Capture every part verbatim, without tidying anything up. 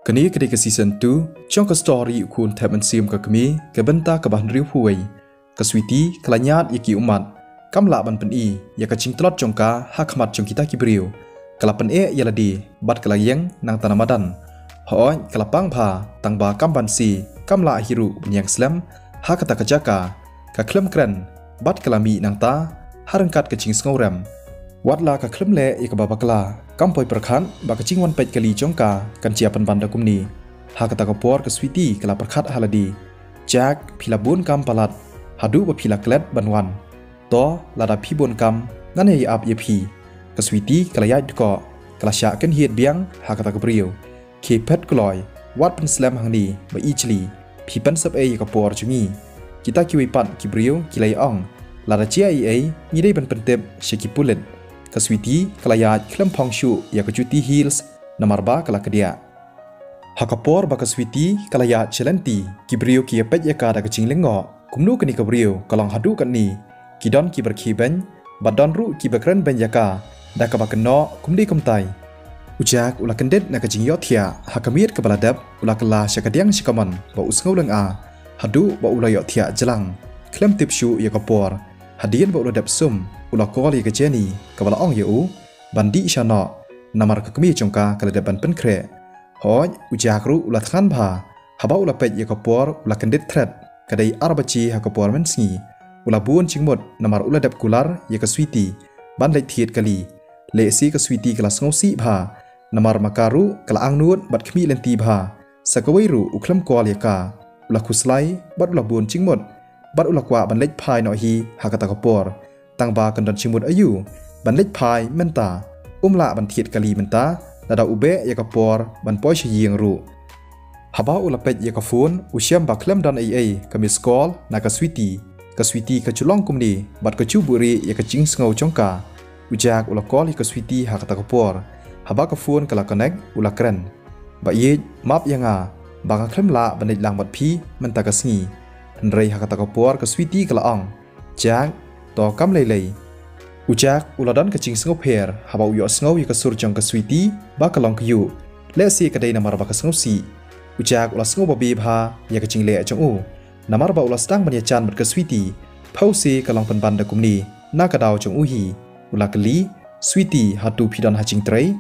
Kane ka dei ka season two jong ka story U Khun Thep Mynsiem Ka Kmie, ka bynta kaba hynriewphew wei. Ka Sweety ka la ñiad ïa ki ummat, kam lah ban pyni ïa ka jingtlot jong ka ha khmat jong kita ki briew. Ka la pyneh ïa lade bad ka la ïeng nangta na madan. Hooid, ka la pang bha, tang ba kam ban sie, kam lah hi ruh ban ïeng slem ha kata ka jaka. Ka khlem kren bad ka la mih nangta ha ryngkat ka jingsngewrem. Wat la ka khlem leh ïa kaba bakla, kam poi pyrkhat ba ka jingwan peit kali jong ka kan jia pynban da kumne. Ha kata ka por ka Sweety ka la pyrkhat ha lade, "Jack, phi la bun kam palat haduh ba phi la klet ban wan. To, lada phi bun kam, ngan ïai ap ïa phi." Ka Sweety ka la ïaid dkoh, ka la shah kynhied biang ha kata ka briew. "Khie phet kloi, wat pynslem hangne ba i jli, phi pynsep ei ïa ka por jong ngi. Kita kiwei pat ki briew ki la ïa ong, lada jia ei ei, ngi dei ban pyntip sha ki pulit." Ka Sweety ka la ïaid khlem phong shuh ïa ka juti heels, namar ba ka la kdiah. Ha ka por ba ka Sweety ka la ïaid sha lynti, ki briew ki ïa peit ïa ka da ka jinglyngngoh. Kumno kane ka briew ka long haduh katne? Ki don kiba rkhie beiñ, bad don ruh kiba kren beiñ ïa ka da kaba kynnoh kumdei kumtai. U Jack u la kyndit na ka jingïohthiah, ha ka miet kaba la dep u la kylla sha ka diang sha ka mon ba u sngew lynga, haduh ba u la ïohthiah jlang. Khlem tip shuh ïa ka por, hadien ba u la dep sum, u la call ïa ka Jenny, kaba la ong ïa u ban dih sha noh, namar ka kmie jong ka ka la dep ban pynkhreh. Hooid, u Jack ruh u la thngan bha, haba u la peit ïa ka por u la kyndit thret, ka dei ar baje ha ka por mynsngi. U la bun jingmut namar u la dep kular ïa ka Sweety ban leit thied kali. Lehse ka Sweety ka la sngewsih bha, namar ma ka ruh ka la angnud bad khmih lynti bha. Sa kawei ruh u khlem call ïa ka. U la khuslai bad u la bun jingmut, bad u la kwah ban leit phai noh hi ha kata ka por. Tang ba kan don jingmut aïu ban leit phai mynta? Um lah ban thied kali mynta, lada u beh ïa ka por ban poi sha ïing ruh. Haba u la peit ïa ka phone, u shem ba khlem don ei ei ka missed call na ka Sweety. Ka Sweety ka ju long kumne bad ka ju buhrieh ïa ka jingsngew jong ka. U Jack u la call ïa ka Sweety ha kata ka por. Haba ka phone ka la connect, u la kren. "Ba ïeit, map ïa nga ba nga khlem lah ban leit lang bad phi mynta ka sngi. Hynrei ha kata ka por ka Sweety ka la ong, 'Jack, to kam lei lei.'" U Jack u la don ka jingsngewpher haba u ïohsngew ïa ka sur jong ka Sweety ba ka long kyiuh. Lehse ka dei namar ba ka sngewsih. U Jack u la sngew babe bha ïa ka jingleh jong u, namar ba u la sdang ban ïajan bad ka Sweety. Phewse ka long pynban da kumne na ka daw jong u hi. U la kylli, "Sweety, hato phi don ha jingtrei?"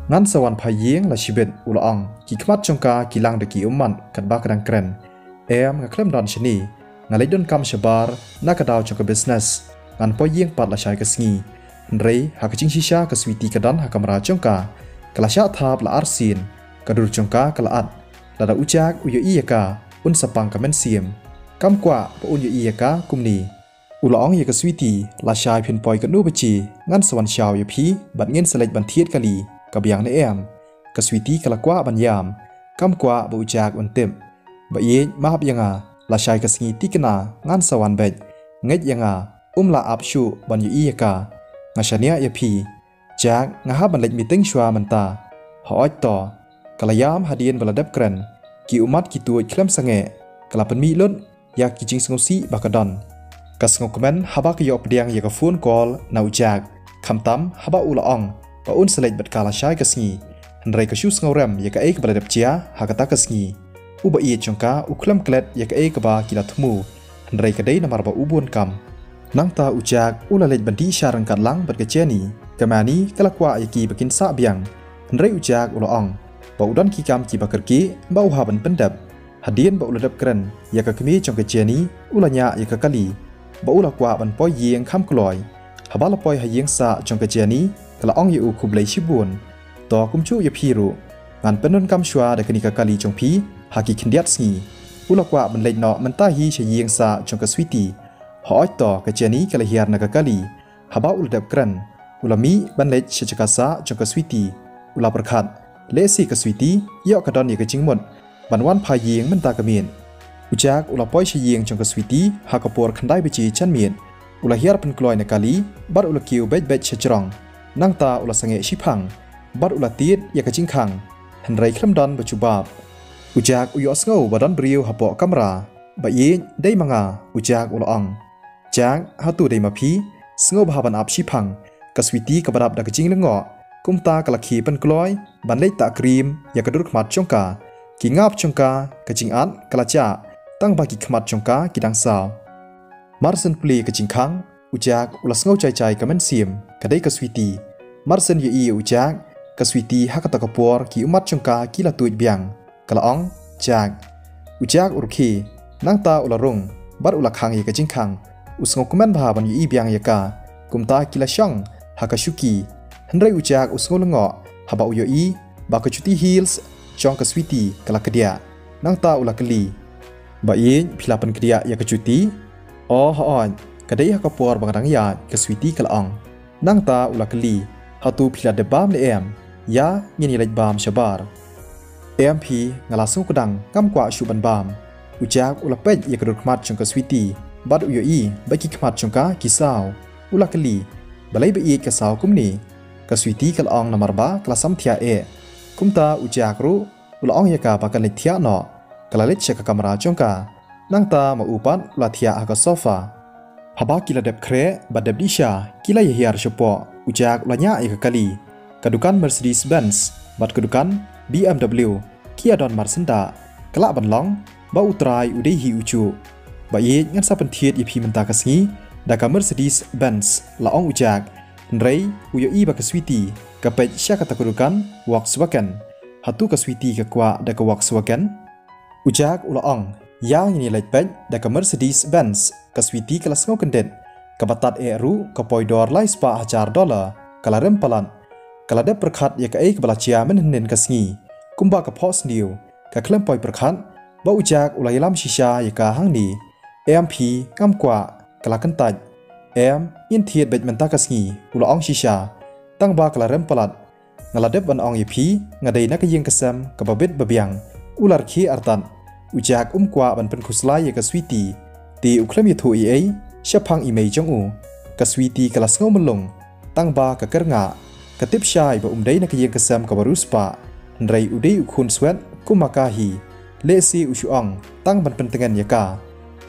"Ngan sa wan phai ïing la shibit," u la ong. Ki khmat jong ka ki lang da ki ummat katba ka dang kren. "Em, nga khlem don shane. Nga leit donkam shabar na ka daw jong ka business. Ngan poi ïing pat lashai ka sngi." Hynrei ha ka jingshisha ka Sweety ka don ha kamra jong ka. Ka la shah thap la arsien. Ka dur jong ka ka la at. Lada u Jack u ïohi ïa ka, un sa pang ka mynsiem. Kam kwah ba un ïohi ïa ka kumne. U la ong ïa ka Sweety, "Lashai phin poi katno baje, ngan sa wan shaw ïa phi bad ngin sa leit ban thied kali, ka biang ne em?" Ka Sweety ka la kwah ban ïam, kam kwah ba u Jack un tip. "Ba ïeit, map ïa nga, lashai ka sngi tikna ngan sa wan beit. Ngeit ïa nga, um lah ap shuh ban ïohi ïa ka. Nga shaniah ïa phi. Jack, nga hap ban leit meeting shuwa mynta." "Hooid to." Ka la ïam hadien ba la dep kren. Ki ummat ki tuid khlem sangeh. Ka la pynmih lut ïa ki jingsngewsih ba ka don. Ka sngewkmen haba ka ïoh pdiang ïa ka phone call na u Jack. Khamtam haba u la ong ba un sa leit bad ka lashai ka sngi. Hynrei ka shu sngewrem ïa kaei kaba la dep jia ha kata ka sngi. U ba ïeit jong ka u khlem klet ïa kaei kaba ki la thmu. Hynrei ka dei namar ba u bun kam. Nangta u Jack u la leit ban dih sha ryngkat lang bad ka Jenny. Ka Mani ka la kwah ïa ki ba kin sah biang. Hynrei u Jack u la ong ba u don ki kam kiba kyrkieh ba u hap ban pyndep. Hadien ba u la dep kren ïa ka kmie jong ka Jenny, u la ñiah ïa ka kali ba u la kwah ban poi ïing kham kloi. Haba la poi ha ïing sah jong ka Jenny, ka la ong ïa u, "Khublei shibun. To kumjuh ïa phi ruh. Ngan pyndonkam shuwa da kane ka kali jong phi ha ki khyndiat sngi." U la kwah ban leit noh mynta hi sha ïing sah jong ka Sweety. Hooid to, ka Jenny ka la hiar na ka kali. Haba u la dep kren, u la mih ban leit sha jaka sah jong ka Sweety. U la pyrkhat, "Lehse ka Sweety ïoh ka don ïa ka jingmut ban wan phai ïing mynta ka miet." U Jack u la poi sha ïing jong ka Sweety ha ka por khyndai baje janmiet. U la hiar pynkloi na kali bad u la kiew beit beit sha jrong. Nangta u la sangeh shiphang bad u la tied ïa ka jingkhang. Hynrei khlem don ba jubab. U Jack u ïohsngew ba don briew hapoh kamra. "Ba ïeit, dei ma nga," u Jack u la ong. "Jack, hato dei ma phi? Sngewbha ban ap shiphang." Ka Sweety kaba dap da ka jinglyngngoh Kumta ka la khie pynkloi ban leit tah cream ïa ka dur khmat jong ka. Ki ngap jong ka, ka jingat ka la jah, tang ba ki khmat jong ka ki dang saw. Mar shen plie ka jingkhang, u Jack u la sngew jai jai ka mynsiem, ka dei ka Sweety. Mar shen ïohi ïa u Jack, ka Sweety ha kata ka por ki ummat jong ka ki la tuid biang. Ka la ong, Jack. U Jack u rkhie, nangta u la rung bad u la khang ïa ka jingkhang. U sngewkmen bha ban ïohi biang ïa ka. Kumta ki la shong ha ka shuki. Hynrei u Jack u sngewlyngngoh haba u ïohi ba ka juti heels jong ka Sweety ka la kdiah. Nangta u la kylli, "Ba ïeit, phi la pynkdiah ïa ka juti?" "O hooid, ka dei ha ka por ba nga dang ïaid," ka Sweety ka la ong. Nangta u la kylli, "Hato phi la dep bam ne em? Ïa, ngin ïa leit bam shabar." "Em phi, nga la sngewkdang, ngam kwah shuh ban bam." U Jack u la peit ïa ka dur khmat jong ka Sweety bad u ïohi ba ki khmat jong ka ki saw. U la kylli, "Balei ba ïeit ka saw kumne?" Ka Sweety ka la ong namar ba ka la samthiah eh. Kumta u Jack ruh u la ong ïa ka ba kan leit thiah noh. Ka la leit sha ka kamra jong ka. Nangta ma u pat u la thiah ha ka sofa. Haba ki la dep khreh bad dep dih sha, ki la ïa hiar shapoh. U Jack u la ñiah ïa ka kali. Ka dukan Mercedes Benz bad ka dukan B M W ki ïa don marsyndah. Ka lah ban long ba u trai u dei hi u juh. "Ba ïeit, ngan sa pynthied ïa phi mynta ka sngi da ka Mercedes Benz," la ong u Jack. Hynrei u ïohi ba ka Sweety ka peit sha kata ka dukan Volkswagen. "Hato ka Sweety ka kwah da ka Volkswagen?" U Jack u la ong, "Ïa, ngin ïa leit peit da ka Mercedes Benz." Ka Sweety ka la sngew kyndit. Kaba tad eh ruh ka poi dor lai spah hajar dollar. Ka la rem palat. Ka la dep pyrkhat ïa kaei kaba la jia mynhynnin ka sngi. Kumba ka phohsniew, ka khlem poi pyrkhat ba u Jack u la ïalam shisha ïa ka hangne. "Em phi, ngam kwah," ka la kyntait. "Em, ngin thied beit mynta ka sngi," u la ong shisha. Tang ba ka la rem palat. "Nga la dep ban ong ïa phi, nga dei na ka ïing ka sem kaba bit ba biang," u la rkhie artat. U Jack um kwah ban pynkhuslai ïa ka Sweety. Te u khlem ïathuh ei ei shaphang i mei jong u. Ka Sweety ka la sngew myllung. Tang ba ka kyrngah. Ka tip shai ba um dei na ka ïing ka sem kaba riewspah. Hynrei u dei u khun swet kum ma ka hi. Lehse u shu ong tang ban pyntngen ïa ka.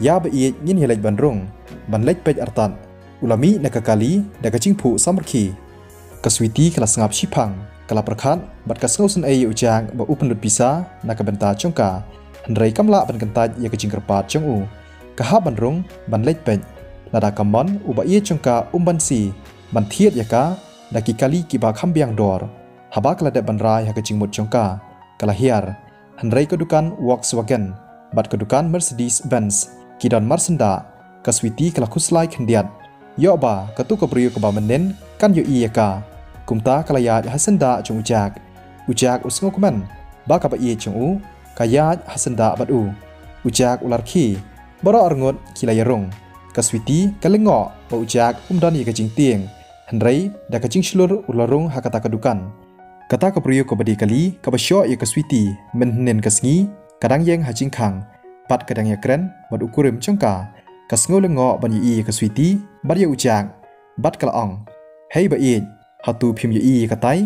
"Ïa ba ïeit, ngin ïa leit ban rung, ban leit peit artat." U la mih na ka kali da ka jingphuh samrkhie. Ka Sweety ka la sngap shiphang, ka la pyrkhat bad ka sngewsynei ïa u Jack ba u pynlut pisa na ka bynta jong ka. Hynrei kam lah ban kyntait ïa ka jingkyrpad jong u. Ka hap ban rung ban leit peit. Lada ka mon u ba ïeit jong ka um banse ban thied ïa ka da ki kali kiba kham biang dor. Haba ka la dep ban rai ha ka jingmut jong ka, ka la hiar. Hynrei ka dukan Volkswagen bad ka dukan Mercedes Benz ki don marsyndah. Ka Sweety ka la khuslai khyndiat. Ïoh ba kato ka briew kaba mynnin kan ïohi ïa ka. Kumta ka la ïaid ha syndah jong u Jack. U Jack u sngewkmen ba kaba ïeit jong u ka ïaid ha syndah bad u. U Jack u la rkhie. Baroh arngut ki la ïarung. Ka Sweety ka lyngngoh ba u Jack um don ïa ka jingtieng. Hynrei da ka jingshlur u la rung ha kata ka dukan. Kata ka briew kaba dei kali kaba shoh ïa ka Sweety mynhynnin ka sngi ka dang ïeng ha jingkhang bad ka dang ïakren bad u kurim jong ka. Ka sngew lyngngoh ban ïohi ïa ka Sweety bad ïa u Jack bad ka la ong, "Hei ba ïeit, hato phim ïohi ïa katai?"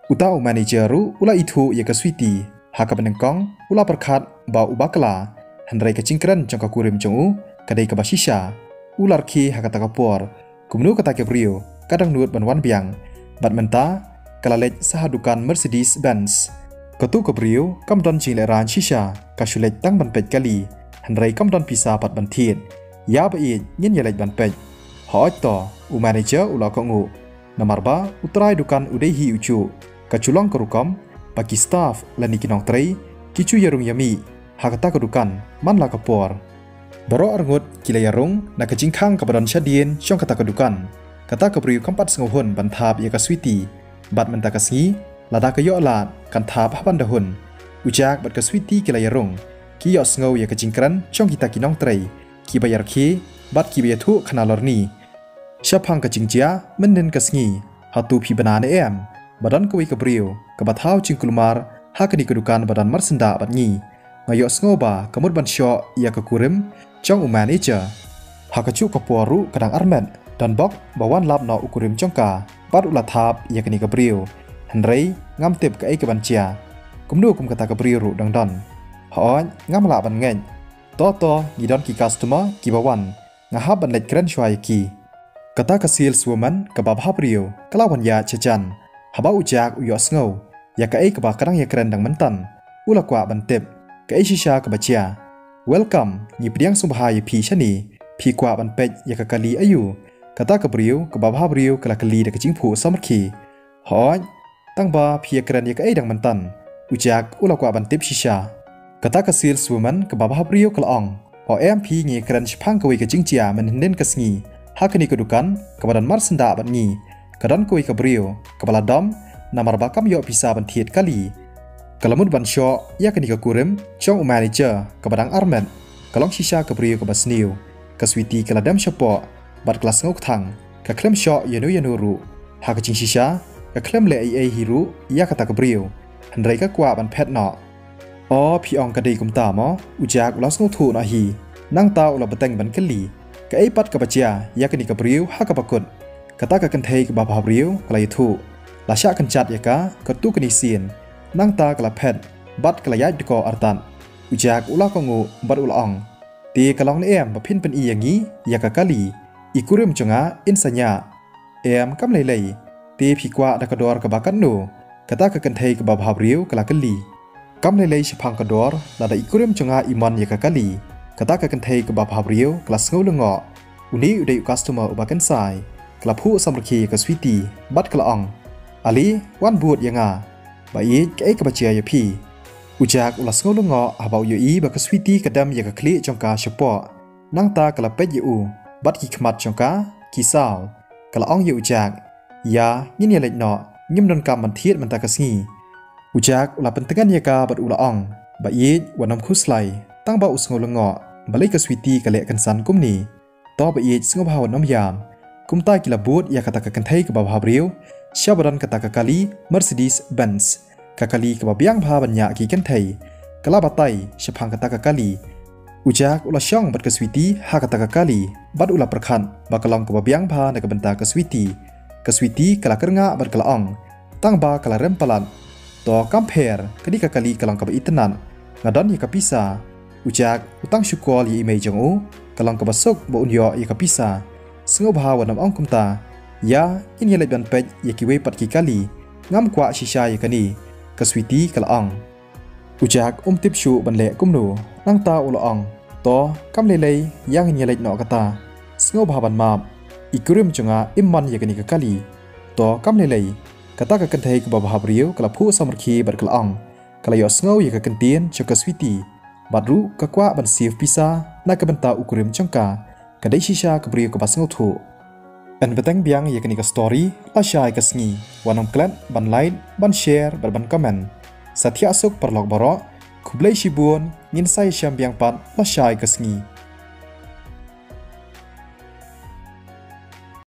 Uta u manager ruh u la ithuh ïa ka Sweety. Ha kaba nyngkong u la pyrkhat ba u bakla, hynrei ka jingkren jong ka kurim jong u ka dei kaba shisha. U la rkhie ha kata ka por. Kumno kata ka briew ka dang nud ban wan biang? Bad mynta ka la leit sha ha dukan Mercedes Benz. Kato ka briew kam don jinglehrain shisha, ka shu leit tang ban peit kali. Hynrei kam don pisa pat ban thied. "Ïa ba ïeit, ngin ïa leit ban peit." "Hooid to," u manager u la kohnguh. Namar ba u trai dukan u dei hi u juh. Ka ju long ka rukom ba ki staff lane ki nongtrei ki ju ïarung ïamih ha kata ka dukan man la ka por. Baroh arngut ki la ïarung na ka jingkhang kaba don shadien jong kata ka dukan. Kata ka briew kam pat sngewhun ban thap ïa ka Sweety. Bad mynta ka sngi, lada ka ïoh lad kan thap ha ban da hun. U Jack bad ka Sweety ki la ïarung. Ki ïohsngew ïa ka jingkren jong kita ki nongtrei kiba ïarkhie bad kiba ïathuh khana lorni. Shaphang ka jingjia mynhynnin ka sngi, hato phi bna ne em ba don kawei ka briew kaba thaw jingkulmar ha kane ka dukan ba don marsyndah bad ngi? Nga ïohsngew ba ka mut ban shoh ïa ka kurim jong u manager. Ha kajuh ka por ruh ka dang armet, don bok ba wan lap noh u kurim jong ka bad u la thap ïa kane ka briew. Hynrei ngam tip kaei kaban jia. Kumno kum kata ka briew ruh dang don? Hooid, ngam lah ban ngeit. To to, ngi don ki customer kiba wan. Nga hap ban leit kren shuwa ïa ki. Kata ka saleswoman kaba bha briew ka la wan ïaid shajan. Haba u Jack u ïohsngew ïa kaei kaba ka dang ïakren dang mynta, u la kwah ban tip kaei shisha kaba jia. Welcome, ngi pdiang sngewbha ïa phi shane. Phi kwah ban peit ïa ka kali aïu? Kata ka briew kaba bhabriew ka la kylli da ka jingphuh samrkhie. Hooid, tang ba phi ïakren ïa kaei dang mynta? U Jack u la kwah ban tip shisha. Kata ka saleswoman kaba bhabriew ka la ong, o em phi, ngi ïakren shaphang kawei ka jingjia mynhynnin ka sngi. Ha kane ka dukan kaba don marsyndah bad ngi, ka don kawei ka briew kaba la dom namar ba kam ïoh pisa ban thied kali. Ka la mut ban shoh ïa kane ka kurim jong u manager kaba dang armet. Ka long shisha ka briew kaba sniew. Ka Sweety ka la dem shapoh bad ka la sngew kthang. Ka khlem shoh ïano ïano ruh. Ha ka jingshisha ka khlem leh ei ei hi ruh ïa kata ka briew, hynrei ka kwah ban phet noh. O, phi ong ka dei kumta mo? U Jack u la sngewthuh noh hi. Nangta u la bteng ban kylli, kaei pat kaba jia ïa kane ka briew ha kaba kut? Kata ka kynthei kaba bhabriew ka la ïathuh, la shah kynjat ïa ka katto katne sien. Nangta ka la phet bad ka la ïaid dkoh artat. U Jack u la kohnguh bad u la ong, te ka long ne em ba phin pyni ïa ngi ïa ka kali? I kurim jong nga in sniang. Em, kam lei lei. Te phi kwah da ka dor kaba katno? Kata ka kynthei kaba bhabriew ka la kylli. Kam lei lei shaphang ka dor, lada i kurim jong nga i mon ïa ka kali. Kata ka kynthei kaba bhabriew ka la sngew lyngngoh. Une u dei u customer uba kynsai. Ka la phuh samrkhie ïa ka Sweety bad ka la ong, ale, wan bud ïa nga ba ïeit kaei kaba jia ïa phi. U Jack u la sngew lyngngoh haba u ïohi ba ka Sweety ka dem ïa ka khlieh jong ka shapoh. Nangta ka la peit ïa u bad ki khmat jong ka ki saw. Ka la ong ïa u Jack, ïa, ngin ïaleit noh, ngim donkam ban thied mynta ka sngi. U Jack u la pyntngen ïa ka bad u la ong, ba ïeit, wat nym khuslai. Tang ba u sngew lyngngoh balei ka Sweety ka leh kynsan kumne. To ba ïeit, sngewbha wat nym ïam. Kumta ki la bud ïa kata ka kynthei kaba bhabriew sha ba don kata ka kali Mercedes Benz, ka kali kaba biang bha ban ñiah ki kynthei. Ka la batai shaphang kata ka kali. U Jack u la shong bad ka Sweety ha kata ka kali bad u la pyrkhat ba ka long kaba biang bha na ka bynta ka Sweety. Ka Sweety ka la kyrngah bad ka la ong, tang ba ka la rem palat, to, kam pher, ka dei ka kali ka long kaba itynnad. Nga don ïa ka pisa. U Jack u tang shu call ïa i mei jong u, ka long kaba suk ba un ïoh ïa ka pisa. Sngewbha wat nym ong kumta. Ïa, ngin ïaleit ban peit ïa kiwei pat ki kali. Ngam kwah shisha ïa kane, ka Sweety ka la ong. U Jack um tip shuh ban leh kumno. Nangta u la ong, to, kam lei lei, ïa ngin ïaleit noh kata. Sngewbha ban map. I kurim jong nga im mon ïa kane ka kali. To, kam lei lei. Kata ka kynthei kaba bhabriew ka la phuh samrkhie bad ka la ong, ka la ïohsngew ïa ka kyntien jong ka Sweety bad ruh ka kwah ban save pisa na ka bynta u kurim jong ka. Ka dei shisha ka briew kaba sngewthuh. Yn bteng biang ïa kane ka story lashai ka sngi. Wat nym klet ban like, ban share bad ban comment. Sa thiah suk paralok baroh. Khublei shibun, ngin sa ïashem biang pat lashai ka sngi.